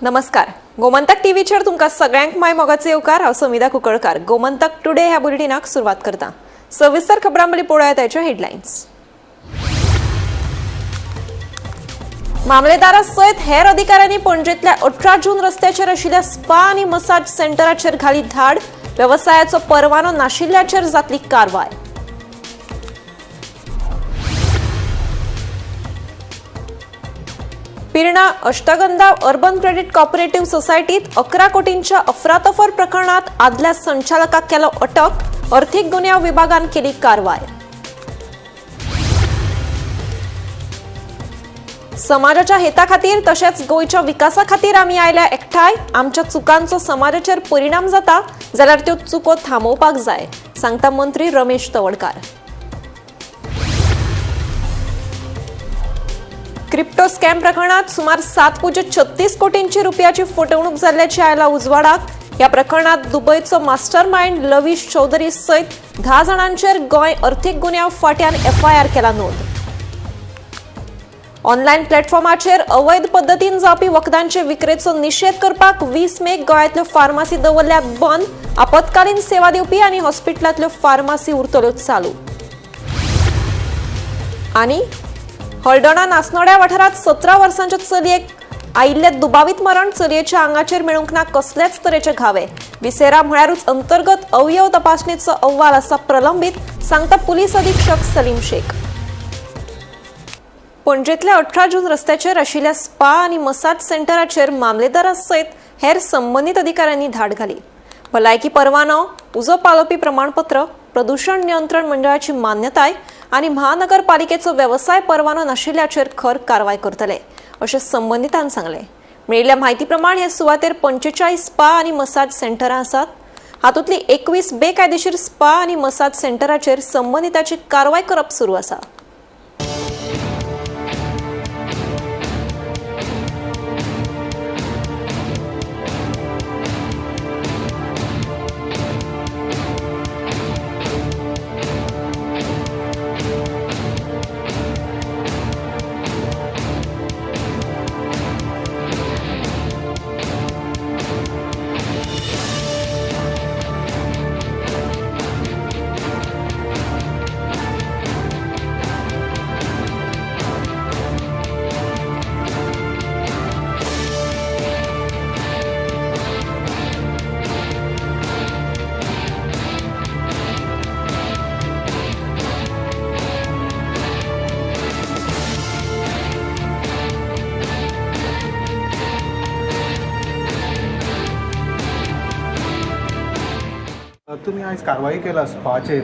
नमस्कार, गोमंतक टीव्हीचेर तुमकां सगळ्यांक माय मोगाचो येवकार. हांव समिधा कुंकळकार. गोमंतक टुडे ह्या बुलेटिनाक सुरवात करता. सविस्तर खबरां पयलीं पळोवया ताच्यो हेडलायन्स. मामलेदारा सयत हेर अधिकाऱ्यांनी पणजेंतल्या 18 जून रस्त्याचेर आशिल्ल्या स्पा आनी मसाज सेंटराचेर घाली धाड. वेवसायाचो परवानो नाशिल्ल्याचेर जातली कारवाय. Pirna Ashtagandha urban credit cooperative सोसायटीत 11 कोटींच्या अफरातफर प्रकरणात आदल्या संचालकाक केलो अटक. अर्थीक गुन्यांव विभागान केली कारवाय. समाजाच्या हेता खातीर तशेंच गोंयच्या विकासा खातीर आमी आयल्या एकठांय. आमच्या चुकांचो समाजाचेर परिणाम जाता जाल्यार त्यो चुको थांबोवपाक जाय, सांगता मंत्री रमेश तवडकार. क्रिप्टो स्कॅम प्रकरणात सुमार 7.36 कोटींची रुपयाची फटवणूक जाल्ल्याची आयला उजवाडाक. ह्या प्रकरणात दुबयचो मास्टरमाइंड लवीश चौधरी सयत 10 जाणांचेर गोंय अर्थीक गुन्यांव फांट्यान एफआयआर केला नोंद. ऑनलायन प्लॅटफॉर्माचेर अवैध पद्दतीन जावपी वखदांचे विक्रेचो निशेध करपाक 20 मेक गोंयांतल्यो फार्मासी दवरल्यात बंद. आपत्कालीन सेवा दिवपी आनी हॉस्पिटलांतल्यो फार्मासी उरतल्यो चालू. आनी हळदोणा नासनोड्या वाठारांत 17 वर्सांच्या चलयेक आयिल्ले दुबावीत मरण. चलयेच्या आंगाचेर मेळूंक ना कसलेच तरेचे घावे. विसेरा म्हळ्यारूच अंतर्गत अवयव तपासणेचो अहवाल आसा प्रलंबीत, सांगता पुलीस अधीक्षक सलीम शेख. पणजेंतल्या 18 जून रस्त्याचेर आशिल्ल्या स्पा आनी मसाज सेंटराचेर मामलेदारा सयत हेर संबंदीत अधिकाऱ्यांनी धाड घाली. भलायकी परवानो, उजो पालोवपी प्रमाणपत्र, प्रदूषण नियंत्रण मंडळाची मान्यताय आनी महानगरपालिकेचो वेवसाय परवानो नाशिल्ल्याचेर खर कारवाय करतले अशें संबंदितान सांगलें. मेळिल्ल्या म्हायती प्रमाण हे सुवातेर 45 स्पा आनी मसाज सेंटरां आसात. हातूंतली 21 बेकायदेशीर स्पा आनी मसाज सेंटराचेर संबंदिताची कारवाय करप सुरू आसा. तुमी आयज कारवाई केला स्पाचेर.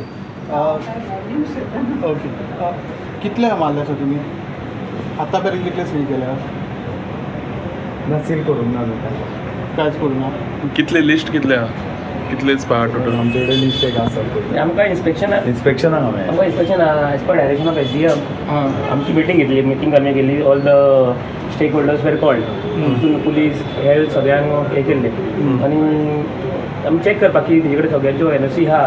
ओके, कितले मारले आसा तुमी आतां मेरेन? कितले सील केल्या? ना, सील करूंक ना न्हू. कांयच करूं ना. कितले लिस्ट कितले आहा, कितले स्पा टोटल? आमचे कडेन लिस्ट एक आसा. आमकां इन्स्पेक्शन इन्स्पेक्शनाक आमी आमकां inspection as per direction of SDM आमची मिटींग घेतली. मिटींग आमी केली, all the stakeholders were called, तितून पुलीस, हेल्थ सगळ्यांक हें केल्लें आनी आमी चॅक करपाक की तेजे कडेन सगळ्यांच्यो एनओसी आहा,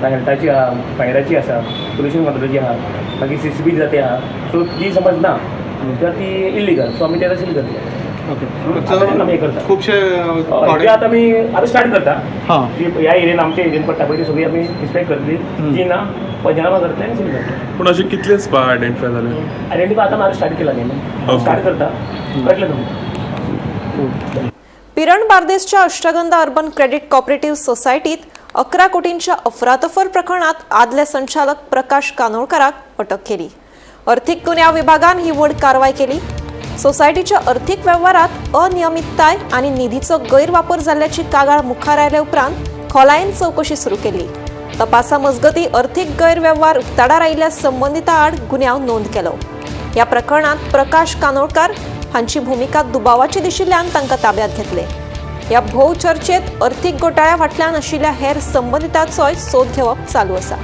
हेल्थाची आहा, फायराची आसा, पोल्युशन कंट्रोलाची आहा, मागीर सीसीबी जाते आहा. सो ती समज ना तर ती इलिगल, सो आमी तेका सील करतले. ओके. आमी हें करता. खुबशे हय, ते आतां आमी आतां स्टार्ट करता. हां. जी ह्या एरियन, आमच्या एरियन पडटा पळय, ती सगळी आमी इन्स्पेक्ट करतली. जी ना पंचनामा करतले आनी सील करतले. पूण अशे कितले स्पा आयडेंटिफाय जाले? आयडेंटिफाय आतां हांवें स्टार्ट केला न्ही, स्टार्ट करता, कळटलें तुमकां. पिरण बार्देसच्या अष्टगंधा अर्बन क्रेडिट कॉपरेटिव्ह सोसायटीत 11 कोटींच्या अफरातफर प्रकरणात आदले संचालक प्रकाश कानोळकाराक अटक केली. अर्थीक गुन्यांव विभागान ही व्हड कारवाय केली. सोसायटीच्या अर्थीक वेव्हारात अनियमितताय आनी निधीचो गैरवापर जाल्ल्याची कागाळ मुखार आयले उपरांत खोलायेन चवकशी सुरू केली. तपासा मजगती अर्थीक गैरवेव्हार उक्ताडार आयिल्ल्या संबंदिता आड गुन्यांव नोंद केलो. ह्या प्रकरणात प्रकाश कानोळकार हांची भुमिका दुबावाची दिशिल्ल्यान तांकां ताब्यात घेतले. ह्या भोव चर्चेत अर्थीक घोटाळ्या फाटल्यान आशिल्ल्या हेर संबंदितांचोय सोद घेवप चालू आसा.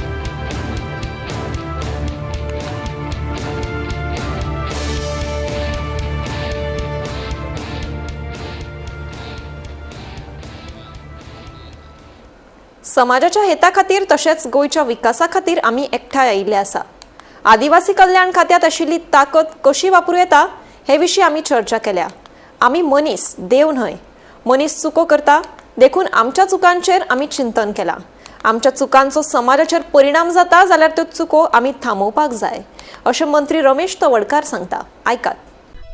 समाजाच्या हेता खातीर तशेंच गोंयच्या विकासा खातीर आमी एकठांय आयिल्ले आसा. आदिवासी कल्याण खात्यात आशिल्ली ताकद कशी वापरूं येता हे विशीं आमी चर्चा केल्या. आमी मनीस, देव न्हय. मनीस चुको करता, देखून आमच्या चुकांचेर आमी चिंतन केलां. आमच्या चुकांचो समाजाचेर परिणाम जाता जाल्यार त्यो चुको आमी थांबोवपाक जाय, अशें मंत्री रमेश तवडकार सांगता. आयकात.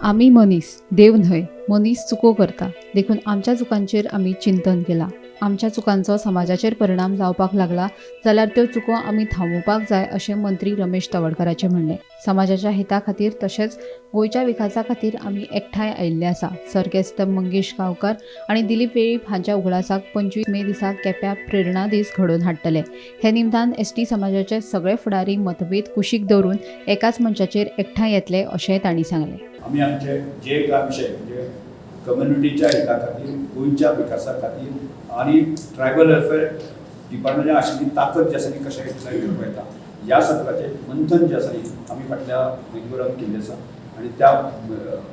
आमी मनीस, देव न्हय. मनीस चुको करता, देखून आमच्या चुकांचेर आमी चिंतन केलां. आमच्या चुकांचो समाजाचेर परिणाम जावपाक लागला जाल्यार त्यो चुको आमी थांबोवपाक जाय, अशें मंत्री रमेश तवडकाराचें म्हणणें. समाजाच्या हिता खातीर तशेंच गोंयच्या विकासा खातीर आमी एकठांय आयिल्ले आसा. सर्गेस्त मंगेश गांवकर आनी दिलीप वेळीप हांच्या उगडासाक 25 मे दिसा केप्यां प्रेरणा दीस घडोवन हाडटले. हे निमतान एसटी समाजाचे सगळे फुडारी मतभेद कुशीक दवरून एकाच मंचाचेर एकठांय येतले, अशेंय तांणी सांगलें. आमी आमचे जे काय विशय, म्हणजे कम्युनिटीच्या हिता खातीर, गोंयच्या विकासा खातीर आनी ट्रायबल वेलफेअर डिपार्टमेंटान आशिल्ली ताकद जी आसा ती कशें एकठांय करपा येता, ह्या सगळ्याचें मंथन जें आसा न्ही, आमी फाटल्या म्हयन्याभरान केल्लें आसा आनी त्या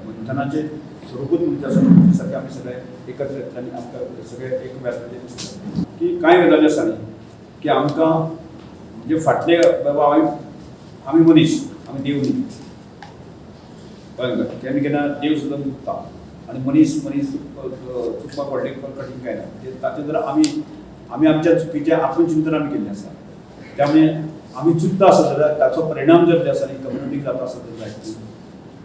मंथनाचें स्वरुपूच म्हणजे आसा न्ही, सारकें आमी सगळे एकत्र येतले आनी आमकां सगळे एक व्यासपीठाचेर दिसता की कांय गजाली आसा न्ही की आमकां म्हणजे फाटले बाबा आमी मनीस, आमी देव न्ही. कळ्ळें तुका? केन्ना केन्ना देव सुद्दां चुकता आनी मनीस मनीस चुकपाक व्हडलें कठीण काय ना. म्हणजे ताचें जर आमी आमी आमच्या चुकीचें आत्मचिंतन आमी केल्लें आसा, त्यामुळे आमी चुकता आसत जाल्यार ताचो परिणाम जर जे आसा न्ही कम्युनिटीक जाता आसत जायत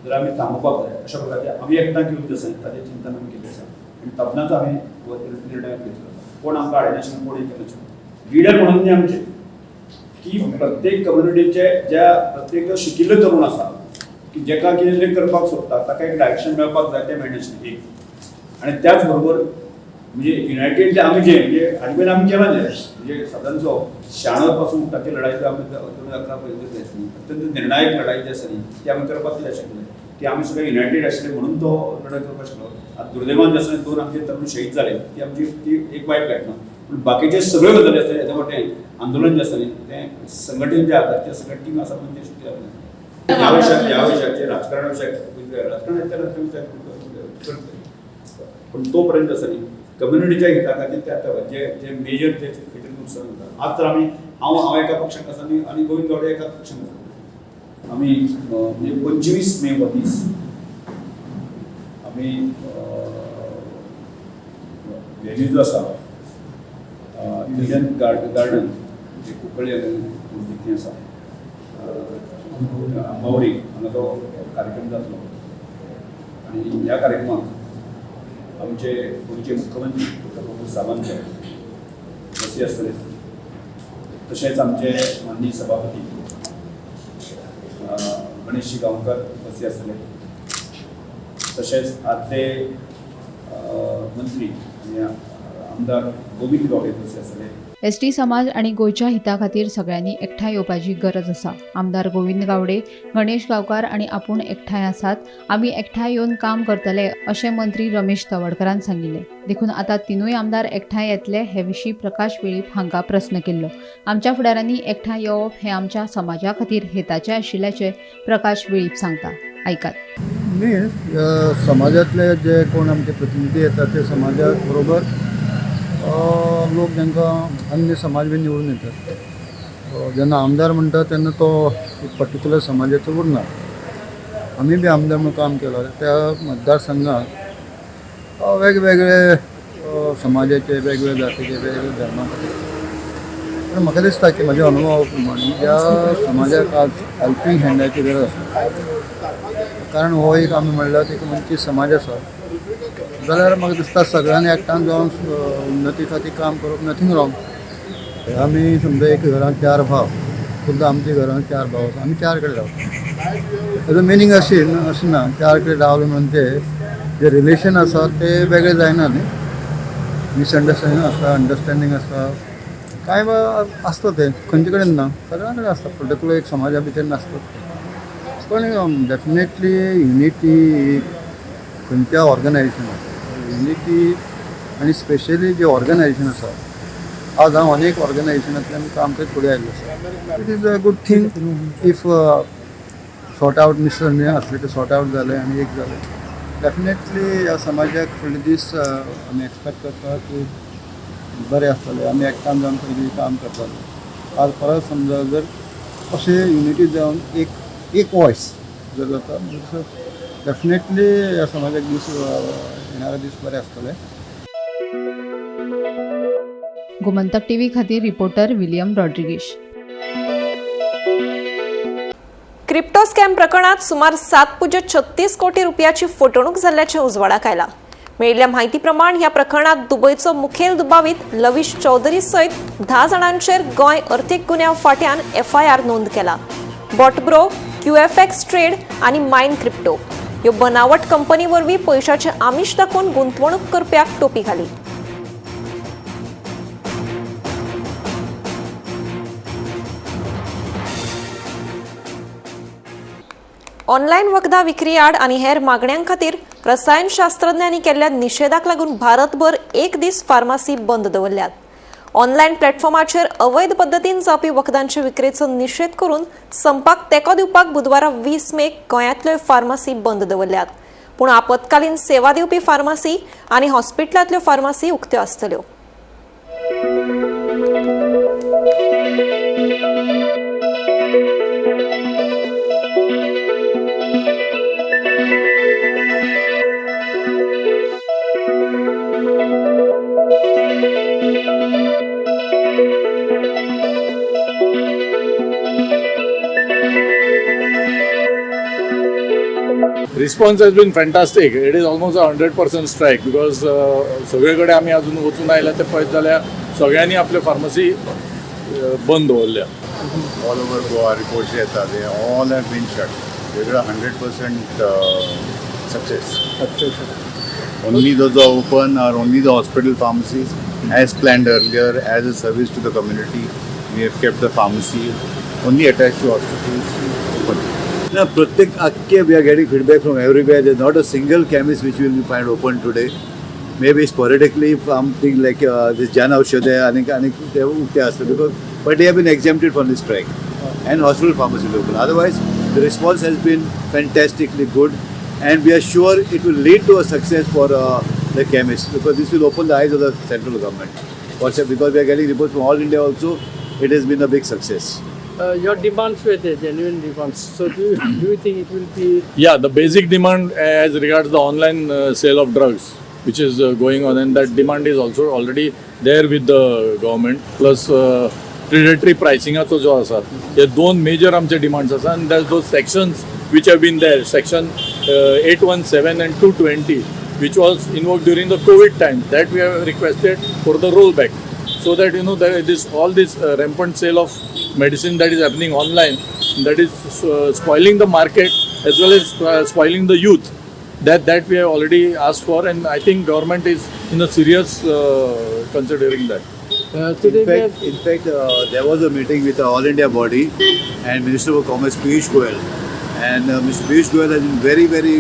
जर आमी थांबोवपाक जाय, अशा प्रकारचें आमी एकठांय घेवन जे आसा न्ही, ताचें चिंतन आमी केल्लें आसा आनी तपनाचो आमी हो निर्णय घेतलो आसा. कोण आमकां आडयनाशिल्लें, कोण हें करनाशिल्लें. लिडर म्हणून न्ही आमचे की प्रत्येक कम्युनिटीचे ज्या प्रत्येक जो शिकिल्लो तरुण आसा की जेका कितें तरी करपाक सोदता, ताका एक डायरेक्शन मेळपाक जाय, तें मेळनाशिल्लें एक. आनी त्याच बरोबर म्हणजे युनायटेड आमी जे म्हणजे हाजे पयलीं आमी केलां जें, म्हणजे सादारणसो 96 पासून ताची लढाई जी आमी 2011 पर्यंत जी आसली, अत्यंत निर्णायक लढाई जी आसा न्ही, ती आमी करपाक कित्याक शकले की आमी सगळे युनायटेड आशिल्ले म्हणून तो लढाई करपाक शकलो. आतां दुर्दैवान जे आसा न्ही, दोन आमचे तरुण शहीद जाले, ती आमची ती एक वायट घटना. पूण बाकीचे सगळ्यो गजाली आसा, हेज्या मोठें आंदोलन जें आसा न्ही, तें संघटन जें आसा, तें सगळें टीम आसा म्हणून तें शक्य जालें. ह्या विशयाचेर राजकारणा विशयाक, राजकारण त्या राजकारण करतले, पण तो पर्यंत आसा न्ही कम्युनिटीच्या हिता खातीर त्या त्या जे जे मेजर जे खंय तरी नुकसान जाता. आज तर आमी हांव हांव एका पक्षांत आसा आनी गोविंद गावडे एका पक्षांत आसा. आमी म्हणजे 25 मे हो दीस आमी व्हेन्यू जो आसा इंडियन गार्डन जे कुंकळ्ळी थंय आसा, आंबावरी हांगा तो कार्यक्रम जातलो. आनी ह्या कार्यक्रमाक आमचे गोंयचे मुख्यमंत्री डॉक्टर प्रमोद सावंत साहेब उपस्थित आसतले, तशेंच आमचे माननीय सभापती गणेशजी गांवकर उपस्थित आसतले, तशेंच आदले मंत्री आनी आमदार गोविंद गावडे उपस्थित आसतले. एसटी समाज आनी गोंयच्या हिता खातीर सगळ्यांनी एकठांय येवपाची गरज आसा. आमदार गोविंद गावडे, गणेश गांवकार आनी आपूण एकठांय आसात. आमी एकठांय येवन काम करतले, अशें मंत्री रमेश तवडकारान सांगिल्लें. देखून आतां तिनूय आमदार एकठांय येतले हे विशीं प्रकाश वेळीप हांकां प्रस्न केल्लो. आमच्या फुडाऱ्यांनी एकठांय येवप हें आमच्या समाजा खातीर हेताचें आशिल्ल्याचें प्रकाश वेळीप सांगता. आयकात. न्ही, समाजातले जे कोण आमचे प्रतिनिधी येतात ते समाजा बरोबर लोक जांकां अन्य समाज बी निवडून येतात. जेन्ना आमदार म्हणटा तेन्ना तो एक पर्टिक्युलर समाजाचो उरना. आमी बी आमदार म्हणून काम केलां, त्या मतदारसंघात वेगवेगळे समाजाचे, वेगवेगळे जातीचे, वेगवेगळे धर्मा खातीर. पूण म्हाका दिसता की म्हज्या अनुभवा प्रमाणे ज्या समाजाक आज हेल्पींग हँडाची गरज आसा, कारण हो एक आमी म्हणल्यार एक वंचीत समाज आसा, जाल्यार म्हाका दिसता सगळ्यांनी एकठांय जावन उन्नती खातीर काम करप नथींग रॉंग. आमी समजा एक घरांत चार भाव, सुद्दां आमच्या घरांत चार भाव आसा, आमी चार कडेन रावता. ताजो मिनींग अशी अशें ना, चार कडेन रावले म्हणून ते जे रिलेशन आसा ते वेगळे जायना न्ही. मिसअंडरस्टँडींग आसता, अंडरस्टँडींग आसता, कांय वेळार आसता. तें खंयचे कडेन ना, सगळ्यां कडेन आसता, पर्टिक्युलर एक समाजा भितर नासता. पण डेफिनेटली युनिटी खंयच्या ऑर्गनायझेशनाक युनिटी आनी स्पेशली जे ऑर्गनायझेशन आसा, आज हांव अनेक ऑर्गनायझेशनांतल्यान काम करीत फुडें आयिल्लो आसा. It is a good thing if sort out misunderstanding आसलें ते सॉर्ट आवट जालें आनी एक जालें. डेफिनेटली ह्या समाजाक फुडले दीस आमी एक्सपेक्ट करता की बरें आसतलें. आमी एकठांय जावन पयलीं काम करताले, आज परत समजा जर अशें युनिटी जावन एक एक वॉयस जर जाता म्हणजे डेफिनेटली ह्या समाजाक दीस येणारे दीस बरे आसतले. गोमंतक टीव्ही खातीर reporter William Rodrigues. Crypto scam प्रकरणात सुमार 7.36 कोटी रुपयाची फटवणूक जाल्ल्याचें उजवाडाक आयलां. मेळिल्ल्या म्हायती प्रमाण ह्या प्रकरणात दुबयचो मुखेल दुबावीत लवीश चौधरी सयत 10 जाणांचेर गोंय अर्थीक गुन्यांव फांट्यान एफआयआर नोंद केला. बॉटब्रो, क्यूएफएक्स ट्रेड आनी मायन क्रिप्टो ह्यो बनावट कंपनी वरवीं पयशाचें आमिश दाखोवन गुंतवणूक करप्याक टोपी घाली. ऑनलायन वखदां विक्री आड आनी हेर मागण्यां खातीर रसायनशास्त्रज्ञांनी केल्ल्या निशेधाक लागून भारतभर एक दीस फार्मासी बंद दवरल्यात. ऑनलायन प्लॅटफॉर्माचेर अवैध पद्दतीन जावपी वखदांचे विक्रेचो निशेध करून संपाक तेंको दिवपाक बुधवारा 20 मेक गोंयांतल्यो फार्मासी बंद दवरल्यात. पूण आपत्कालीन सेवा दिवपी फार्मासी आनी हॉस्पिटलांतल्यो फार्मासी उक्त्यो आसतल्यो. Response has been fantastic. It is almost a 100% strike because सगळे कडेन आमी अजून वचून आयल्या ते पळयत जाल्यार सगळ्यांनी आपल्यो फार्मासी बंद दवरल्या. ऑल ओवर गोवा रिपोर्ट्स येतात, they all have been shut. वेगळं 100% success. Only those are open are only the hospital pharmacies. As planned earlier, as a service to the community, we have kept the pharmacy only attached to hospitals open. ना, प्रत्येक आख्खे we are getting feedback from everywhere. There not a single chemist which will be find open today. Maybe sporadically something like this Jan Aushadhi आनी आनी ते उक्ते आसता because but they have been exempted from the strike and hospital pharmacy open. Otherwise the response has been fantastically good and we are sure it will lead to a success for the chemist because this will open the eyes of the central government. Because we are getting reports from all India also, it has been a big success. Your demands were the genuine demands. So do you think it will be? Yeah, the basic demand as regards the online sale of drugs, which is going on, and that demand is also already there with the government. Plus, predatory pricing जो आसा, हे दोन major आमचे demands आसा. आनी that those sections which have been there, section 817 and 220, which was invoked during the COVID time, that we have requested for the rollback, so that you know that this all this rampant sale of medicine that is happening online, that is spoiling the market as well as spoiling the youth, that we have already asked for, and I think government is in a serious considering that. Today In we fact, in fact, there was a meeting with the All India body and Minister for Commerce Piyush Goyal, and Mr. Piyush Goyal has been very, very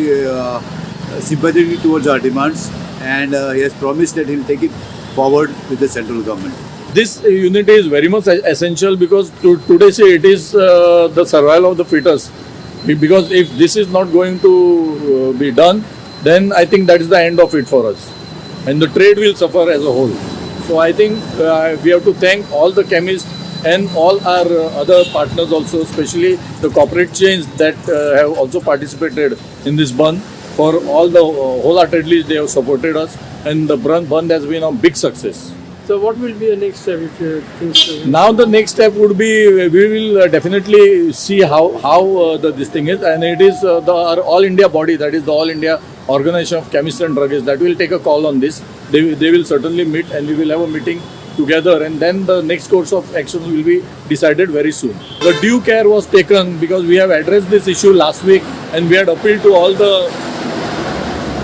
sympathetic towards our demands, and he has promised that he will take it forward with the central government. This unity is very much essential because today, see, it is the survival of the fittest. Because if this is not going to be done, then I think that is the end of it for us, and the trade will suffer as a whole. So I think we have to thank all the chemists and all our other partners also, especially the corporate chains that have also participated in this bandh. For all the wholeheartedly they have supported us, and the bandh has been a big success. So what will be the next step if you think so? Now the next step would be we will definitely see how the this thing is, and it is the our All India body, that is the All India Organization of Chemists and Druggists, that will take a call on this. They will certainly meet, and we will have a meeting together, and then the next course of action will be decided very soon. The due care was taken because we have addressed this issue last week, and we had appealed to all the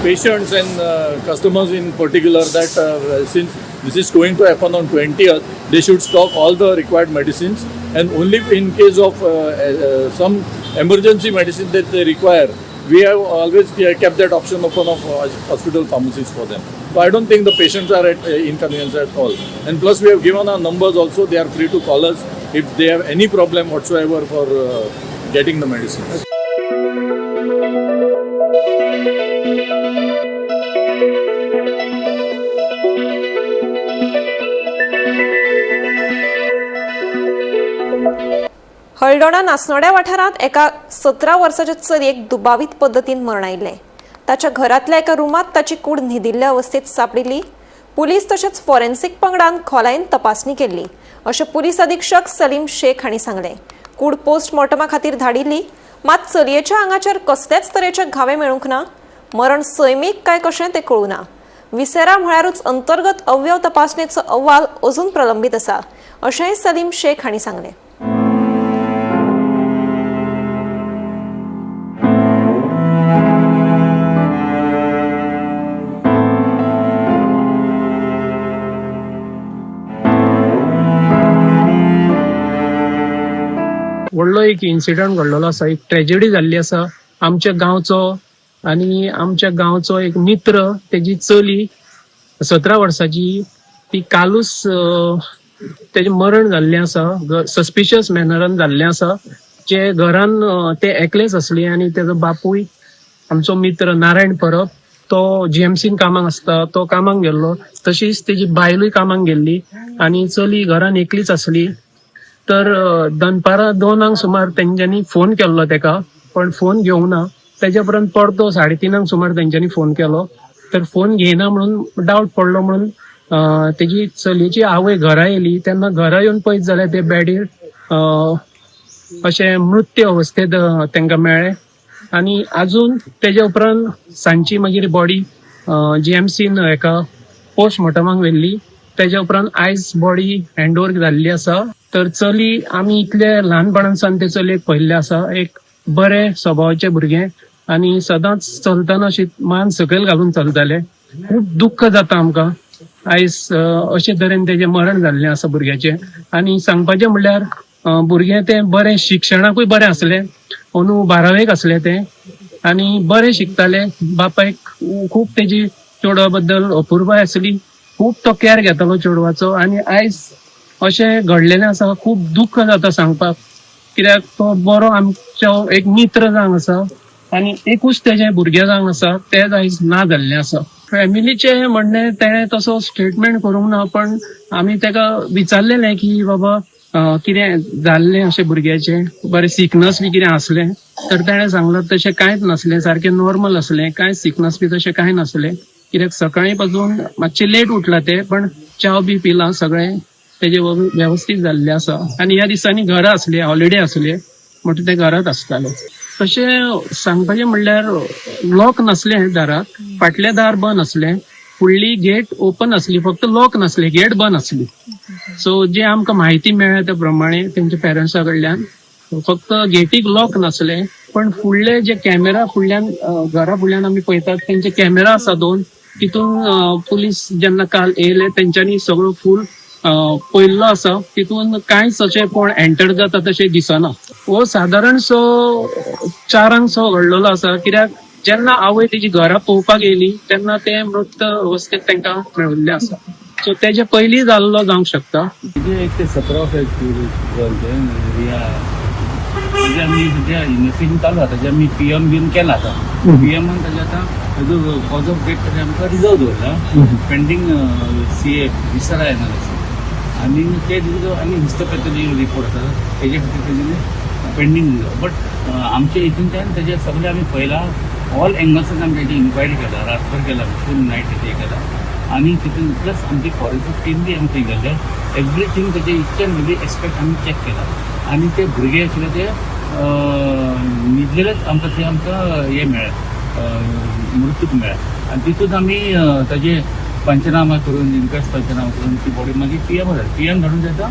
patients and customers in particular that since this is going to happen on 20th, they should stock all the required medicines, and only in case of some emergency medicine that they require, we have always kept that option open of hospital pharmacies for them. So I don't think the patients are at inconvenience at all. And plus we have given our numbers also, they are free to call us if they have any problem whatsoever for getting the medicines. Aldona नासनोड्या वाठारांत एका 17 वर्साच्या चलयेक दुबावीत पद्दतीन मरण आयिल्लें. ताच्या घरांतल्या एका रुमांत ताची कूड न्हिदिल्ल्या अवस्थेत सांपडिल्ली. पुलीस तशेंच फॉरेन्सिक पंगडान खोलायेन तपासणी केल्ली अशें पुलीस अधीक्षक सलीम शेख हांणी सांगलें. कूड पोस्टमॉर्टमा खातीर धाडिल्ली, मात चलयेच्या आंगाचेर कसलेच तरेचे घावे मेळूंक ना. मरण सैमीक काय कशें तें कळूं ना. विसेरा म्हळ्यारूच अंतर्गत अवयव तपासणेचो अहवाल अजून प्रलंबीत आसा अशेंय सलीम शेख हांणी सांगलें. व्हडलो एक इन्सिडंट घडलेलो आसा, एक ट्रेजेडी जाल्ली आसा. आमच्या गांवचो आनी आमच्या गांवचो एक मित्र, तेजी चली 17 वर्साची, ती कालूच तेजें मरण जाल्लें आसा, सस्पिशियस मॅनरान जाल्लें आसा. जे घरान ते एकलेच आसले आनी तेजो बापूय आमचो मित्र नारायण परब, तो जीएमसीन कामाक आसता, तो कामाक गेल्लो. तशीच तेजी बायलूय कामाक गेल्ली आनी चली घरान एकलीच आसली. तर दनपारां 2 सुमार तेंच्यांनी फोन केल्लो तेका, पण फोन घेवंक ना. तेज्या उपरांत परतो 3:30 सुमार तेंच्यांनी फोन केलो, तर फोन घेयना म्हणून डावट पडलो म्हणून तेजी चलयेची आवय घरा येयली. तेन्ना घरा येवन पळयत जाल्यार ते बेडीर अशें मृत्य अवस्थेंत तेंकां मेळ्ळें. आनी आजून तेज्या उपरांत सांजची मागीर बॉडी जीएमसीन हेका पोस्टमॉर्टमाक व्हेल्ली. तेज्या उपरांत आयज बॉडी हँड ओवर जाल्ली आसा. तर चली आमी इतले ल्हानपणान ते चलयेक पळयल्ले आसा, एक बरे स्वभावाचे भुरगें आनी सदांच चलतना अशी मान सकयल घालून चलताले. खूब दुख्ख जाता आमकां आयज अशे तरेन तेजें मरण जाल्लें आसा भुरग्याचें. आनी सांगपाचें म्हणल्यार भुरगें तें बरें शिक्षणाकूय बरें आसलें, अंदू 12वेक आसलें तें आनी बरें शिकतालें. बापायक खूब तेजी चेडवा बद्दल अपुरबाय आसली, खूब तो कॅर घेतालो चेडवाचो. आनी आयज अशें घडलेलें आसा, खूब दुख्ख जाता सांगपाक, कित्याक तो बरो आमचो एक मित्र जावन आसा आनी एकूच तेजें भुरगें जावन आसा, तें आयज ना जाल्लें आसा. फॅमिलीचें म्हणणें तेणें तसो स्टेटमेंट करूंक ना, पण आमी तेका विचारलेलें की बाबा कितें जाल्लें अशें भुरग्याचें, बरें सिकनस बी कितें आसलें, तर तेणें सांगलां तशें कांयच नासलें, सारकें नॉर्मल आसलें, कांय सिकनस बी तशें कांय नासलें. कित्याक सकाळीं पासून मातशें लेट उठला तें, पण च्याव बी पिलां सगळें तेजे वेवस्थीत जाल्लें आसा. आनी ह्या दिसांनी घरा आसले, हॉलिडे आसले म्हणटकीर ते घरांत आसताले. तशें सांगपाचें म्हणल्यार लॉक नासलें दाराक, फाटलें दार बंद आसलें, फुडली गेट ओपन आसली, फक्त लॉक नासलें, गेट बंद आसली. सो जे आमकां म्हायती मेळ्ळ्या त्या प्रमाणे तेंच्या पेरंट्सा कडल्यान फक्त गेटीक लॉक नासलें, पण फुडले जे कॅमेरा फुडल्यान घरा फुडल्यान आमी पळयतात तेंचे कॅमेरा आसा 2, तितून पुलीस जेन्ना काल येयले तेंच्यांनी सगळो फूल पयल्लो आसा, तितून कांयच अशें कोण एंटर जाता तशें दिसना. हो सादारण सो 4 सो घडलेलो आसा, कित्याक जेन्ना आवय तेजी घरा पळोवपाक येयली तेन्ना ते मृत अवस्थेत तांकां मेळिल्लें आसा. सो तेजे पयलीं जाल्लो जावंक शकता. एक ते 17 रिया म्हणजे आमी सद्या इन्वेस्टिगेशन चालू आसा, ताजें आमी पीएम बीन केला आतां. पीएमान ताजें आतां ताजो कॉज ऑफ डेथ ताजें आमकां रिजर्व दवरला पेंडींग सीए विसरा एनालिसीस आनी ते आनी हिस्टोपॅथॉलॉजी रिपोर्ट आसा तेजे खातीर तेजें पेंडींग रिजर्व. बट आमच्या हितूनच्यान तेजें सगळें आमी पळयलां, ऑल एंगल्सान आमी तेजी इन्क्वायरी केला, रातभर केला, फूल नायट तेजें केला. आनी तितून प्लस आमची फॉरेन्सीक टीम बी आमी थंय गेल्ले, एवरीथींग तेजे इच एंड एवरी एस्पेक्ट आमी चॅक केला. आनी ते भुरगे आशिल्ले ते न्हिदलेलेच आमकां थंय आमकां हें मेळ्ळें, मृत्यूक मेळ्ळें. आनी तितून आमी ताजे पंचनामा करून, इन्क्वेस्ट पंचनामा करून ती बॉडी मागीर पीएम धाडली. पीएम धाडून जाता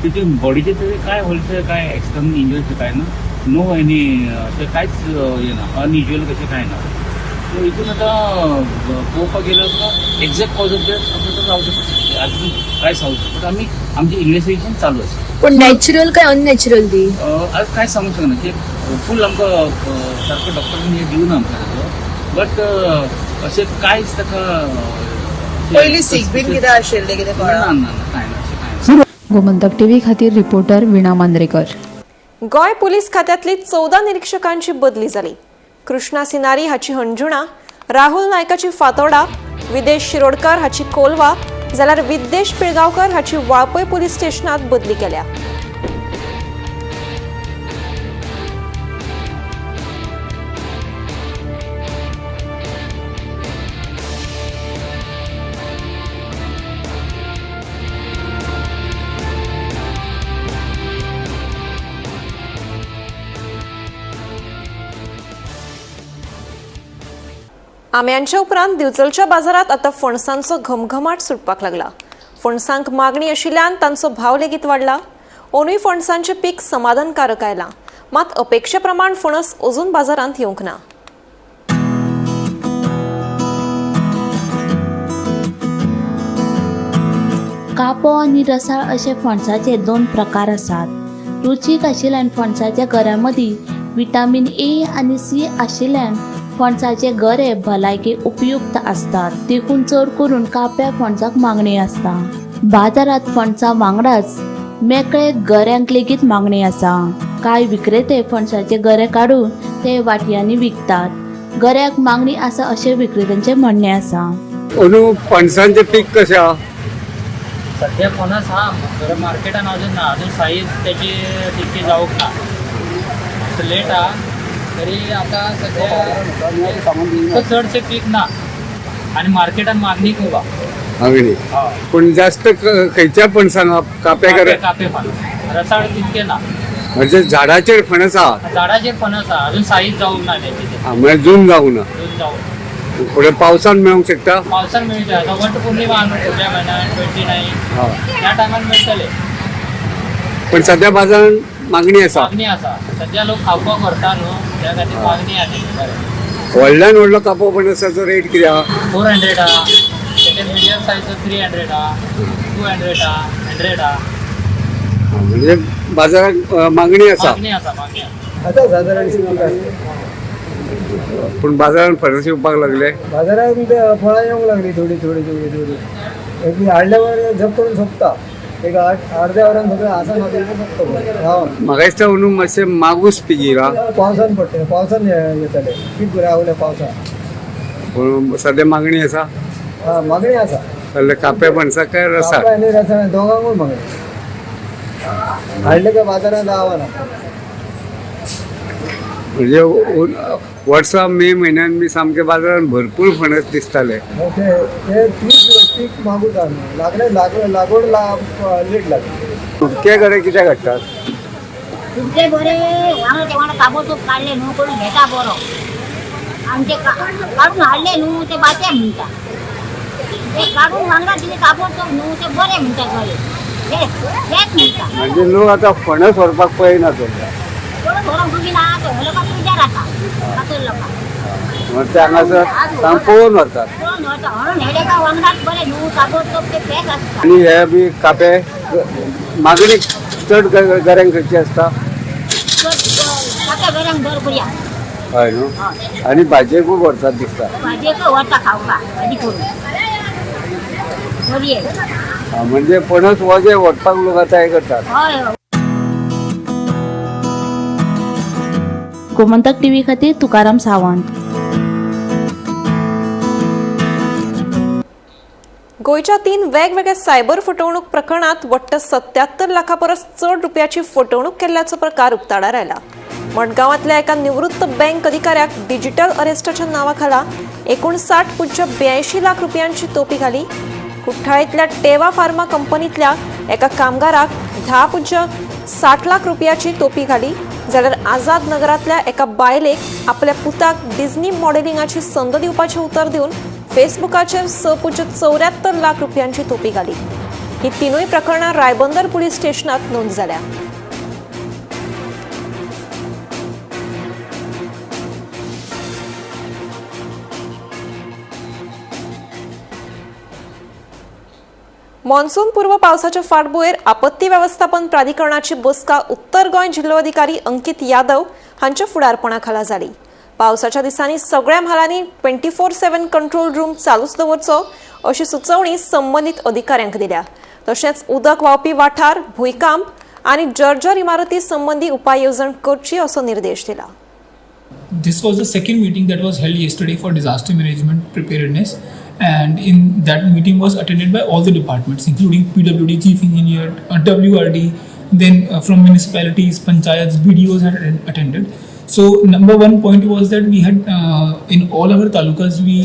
तितून बॉडीचे तेजे कांय व्हडलें कांय एक्सटर्नल इंजरीज कांय ना, नो एनी अशें कांयच हें ना, अनयुज्युअल कशें कांय ना. सो हितून आतां पळोवपाक गेल्यार तुका एग्जॅक्ट कॉज ऑफ डेथ आतां जावं शकता, आजून कांय सांगू शकता, बट आमी आमचें इन्वेस्टिगेशन चालू आसा. पूण नॅचरल काय अननॅचरल ती आज कांय सांगूंक शकना, की फूल आमकां सारको डॉक्टरांनी हें दिवना आमकां ताजो, बट अशें कांयच ताका पयलीं सीक बीन कितें आशिल्लें कितें कळ्ळां? ना ना कांय ना, अशें कांय ना. गोमंतक टीव्ही खातीर रिपोर्टर वीणा मांद्रेकर. गोंय पुलीस खात्यांतली 14 निरीक्षकांची बदली जाली. कृष्णा सिनारी हाची हणजुणा, राहुल नायकाची फातोर्डा, विदेश शिरोडकर हाची कोलवा, जाल्यार विद्देश पिळगांवकर हाची वाळपय पुलीस स्टेशनात बदली केल्या. आंब्यांच्या उपरांत दिवचलच्या बाजारात आतां फणसांचो घमघमाट सुटपाक लागला. फणसांक मागणी आशिल्ल्यान तांचो भाव लेगीत वाडला. ओनूय फणसांचें पीक समाधानकारक आयलां, मात अपेक्षे प्रमाण फणस अजून बाजारांत येवंक ना. कापो आनी रसाळ अशे फणसाचे दोन प्रकार आसात. रुचीक आशिल्ल्यान फणसाच्या गऱ्यां मदीं विटामीन ए आनी सी आशिल्ल्यान फणसाचे गरे भलायकेक उपयुक्त आसतात. देखून चड करून काप्या फणसाक मागणी आसता. बाजारांत फणसा वांगडाच मेकळे गऱ्यांक लेगीत मागणी आसा. कांय विक्रेते फणसाचे गरे काडून ते वाटयांनी विकतात. गऱ्याक मागणी आसा अशें विक्रेत्यांचें म्हणणें आसा. अंदू फणसांचें पीक कशें आहा? सध्या फणस हा बरं मार्केटान अजून ना, अजून साईज त्याची तितकी जावंक ना, लेट हा. तरी आता सध्या चडशे पीक ना आणि मार्केटान मागणी खूप हा. मागणी पूण जास्त खंयच्या फणसान काप्या कापे कापे फणस, रसाळ तितके ना. म्हणजे झाडाचेर फणस आहा? झाडाचेर फणस हा, अजून साईज जावंक ना त्याची. म्हणजे जून जावंक ना, जून जावंक ना. फुडें पावसान मेळूंक शकता? पावसान मेळटा. आता वट पौर्णिमा फुडल्या म्हयन्यान 29 त्या टायमान मेळटले. पण सध्या बाजारात मागणी आसा? मागणी आसा, सध्या लोक खावपाक व्हरता न्हू, त्या खातीर मागणी आसा. व्हडल्यान व्हडलो कापो फणसाचो रेट कितें आहा? 400 आहा, तेचे मिडियम सायजचो 300 आहा, 200 आहा, 100 आहा. म्हणजे बाजारात मागणी आसा? मागणी आसा, मागणी आसा. आता साधारण. पूण बाजारात फणस येवपाक लागले? बाजारात फळां येवंक लागली थोडी थोडी थोडी थोडी. एक हाडल्यावर झप करून सोंपता, एक अर्ध्या वरान सगळें आसा ना सोंपता. म्हाका दिसता अंदू मातशें मागूस पीक येयला. पावसान पडटलें, पावसान येतलें पीक रावलें पावसान. पूण सध्या मागणी आसा? मागणी आसा. काप्या फणसाक काय रसाळ? आनी रसाळ दोगांकूय मागणी. हाडले काय बाजारात गावना. म्हणजे वर्सा मे म्हयन्यान बी सामके बाजारात भरपूर फणस दिसताले. ते पीक मागूच लागले, लागवड लेट लागली. तुमचे गरे कित्याक हाडटात? तुमचे बरे वांगडा ते वांगडा ताबडतोब काडले न्हू, कोण घेता बरो. आमचे काडून हाडले न्हू ते बाचे म्हणटा, ते काडून वांगडा दिले ताबडतोब न्हू ते बरे म्हणटा, गरे हेच म्हणटा. म्हणजे लोक आतां फणस व्हरपाक पळयना तो. ते हांगासर पळोवन व्हरतात. आनी हे बी कापे मागणी चड गऱ्यांक खंयची आसता? हय न्हू. आनी भाजयेकूय व्हरतात दिसता. म्हणजे फणस वजें व्हरपाक लोक आतां हें करतात. गोमंतक टीव्ही खातीर तुकाराम सावंत. गोंयच्या 3 वेगवेगळ्या सायबर फटवणूक प्रकरणात वट्ट 77 लाखां परस चड रुपयाची फटवणूक केल्ल्याचो प्रकार उक्ताडार आयला. मडगांवांतल्या एका निवृत्त बँक अधिकाऱ्याक डिजिटल अरेस्टाच्या नांवा खाला 59.82 लाख रुपयांची तोपी घाली. कुठ्ठाळेंतल्या टेवा फार्मा कंपनीतल्या एका कामगाराक 10.60 लाख रुपयाची तोपी घाली. जाल्यार आझाद नगरांतल्या एका बायलेक आपल्या पुताक डिझनी मॉडेलिंगाची संद दिवपाचें उतर दिवन फेसबुकाचेर 6.74 लाख रुपयांची तोपी घाली. ही तिनूय प्रकरणां रायबंदर पुलीस स्टेशनात नोंद जाल्या. मॉन्सून पूर्व पावसाच्या फाटभुंयेर आपत्ती वेवस्थापन प्राधिकरणाची बसका उत्तर गोंय जिल्लोधिकारी अंकित यादव हांच्या फुडारपणाखाला जाली. पावसाच्या दिसांनी सगळ्या म्हालांनी 24/7 कंट्रोल रूम चालूच दवरचो अशी सुचोवणी संबंदीत अधिकाऱ्यांक दिल्या. तशेंच उदक व्हांवपी वाठार, भूंयकांप आनी जर्जर इमारती संबंदी उपाय येवजण करची असो निर्देश दिला. This was the second meeting that was held yesterday for disaster management preparedness, and in that meeting was attended by all the departments including PWD, Chief Engineer, WRD, then from municipalities, panchayats, BDOs had attended. So number one point was that we had in all our talukas, we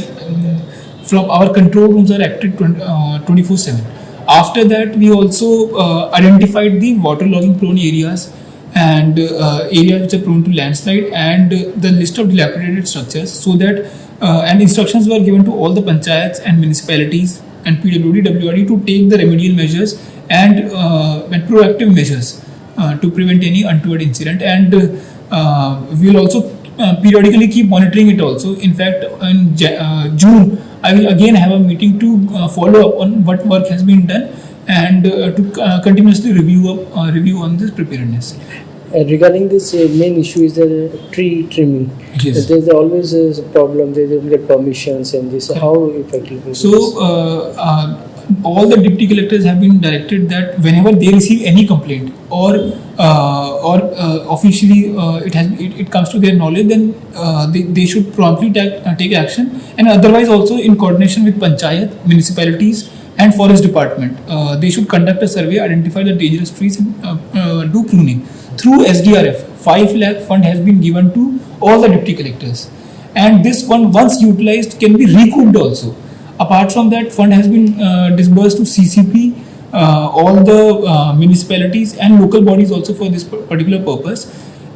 from our control rooms are active 24/7. After that, we also identified the waterlogging prone areas and areas which are prone to landslide and the list of dilapidated structures, so that And instructions were given to all the panchayats and municipalities and PWD, WRD to take the remedial measures and proactive measures to prevent any untoward incident. And we will also periodically keep monitoring it also. In fact, in June, I will again have a meeting to follow up on what work has been done and to continuously review on this preparedness. Regarding this main issue is the tree trimming. Yes. There's always a problem. They don't get permissions and this. How effective is So, this? All the deputy collectors have been directed that whenever they receive any complaint or officially it comes to their knowledge, then they should promptly take action, and otherwise also in coordination with panchayat, municipalities and forest department, they should conduct a survey, identify the dangerous trees and do pruning. Through SDRF, 5 lakh fund has been given to all the deputy collectors, and this fund once utilized can be recouped also. Apart from that, fund has been disbursed to CCP, all the municipalities and local bodies also for this particular purpose.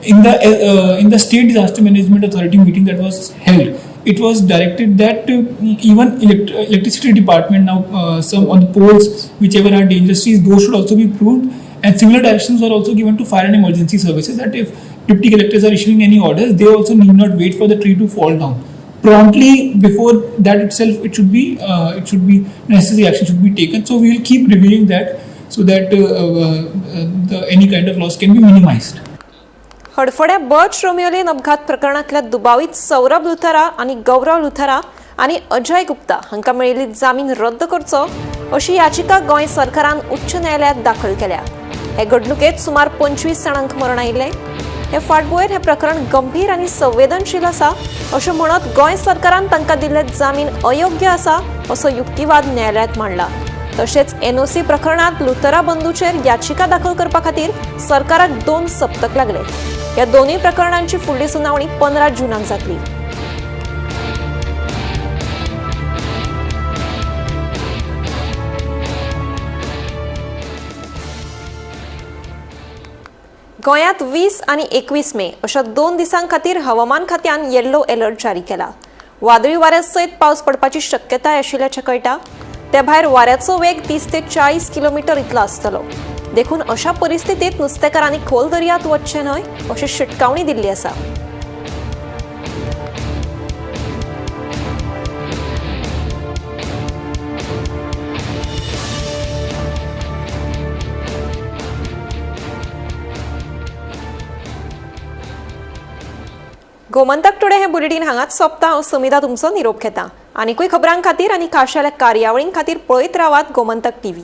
In the State Disaster Management Authority meeting that was held, it was directed that even electricity department now some on the poles whichever are dangerous trees, those should also be pruned. And similar directions are also given to fire and emergency services that if deputy collectors are issuing any orders, they also need not wait for the tree to fall down. Promptly before that itself, it should be necessary action should be taken. So we will keep reviewing that so that any kind of loss can be minimized. हडफड्या birch Romeo Lane अपघात प्रकरणातल्या दुबावीत सौरभ लुथरा आणि गौरव लुथरा आणि अजय गुप्ता हांकां मेळिल्ली जामीन रद्द करचो अशी याचिका गोंय सरकारान उच्च न्यायालयात दाखल केल्या. हे घडणुकेत सुमार 25 जाणांक मरण आयिल्लें. हे फाटभुंयेर हें प्रकरण गंभीर आनी संवेदनशील आसा अशें म्हणत गोंय सरकारान तांकां दिल्ले जामीन अयोग्य आसा असो युक्तिवाद न्यायालयांत मांडला. तशेंच एनओसी प्रकरणांत लुथरा बंधूचेर याचिका दाखल करपा खातीर सरकाराक 2 सप्तक लागले. ह्या दोनूय प्रकरणांची फुडली सुनावणी 15 जूनाक जातली. गोंयांत 20 आनी 21 मे अशा 2 दिसां खातीर हवामान खात्यान येल्लो अलर्ट जारी केला. वादळी वाऱ्या सयत पावस पडपाची शक्यताय आशिल्ल्याचें कळटा. ते भायर वाऱ्याचो वेग 30 ते 40 किलोमिटर इतलो आसतलो. देखून अशा परिस्थितीत नुस्तेकारांनी खोल दर्यांत वचचें न्हय अशी शिटकावणी दिल्ली आसा. गोमंतक टुडे हे बुलेटीन हांगाच सोंपता. हांव सुमिधा तुमचो निरोप घेता. आनीकूय खबरां खातीर आनी खाशेल्या कार्यावळीं खातीर पळयत रावात गोमंतक टीव्ही.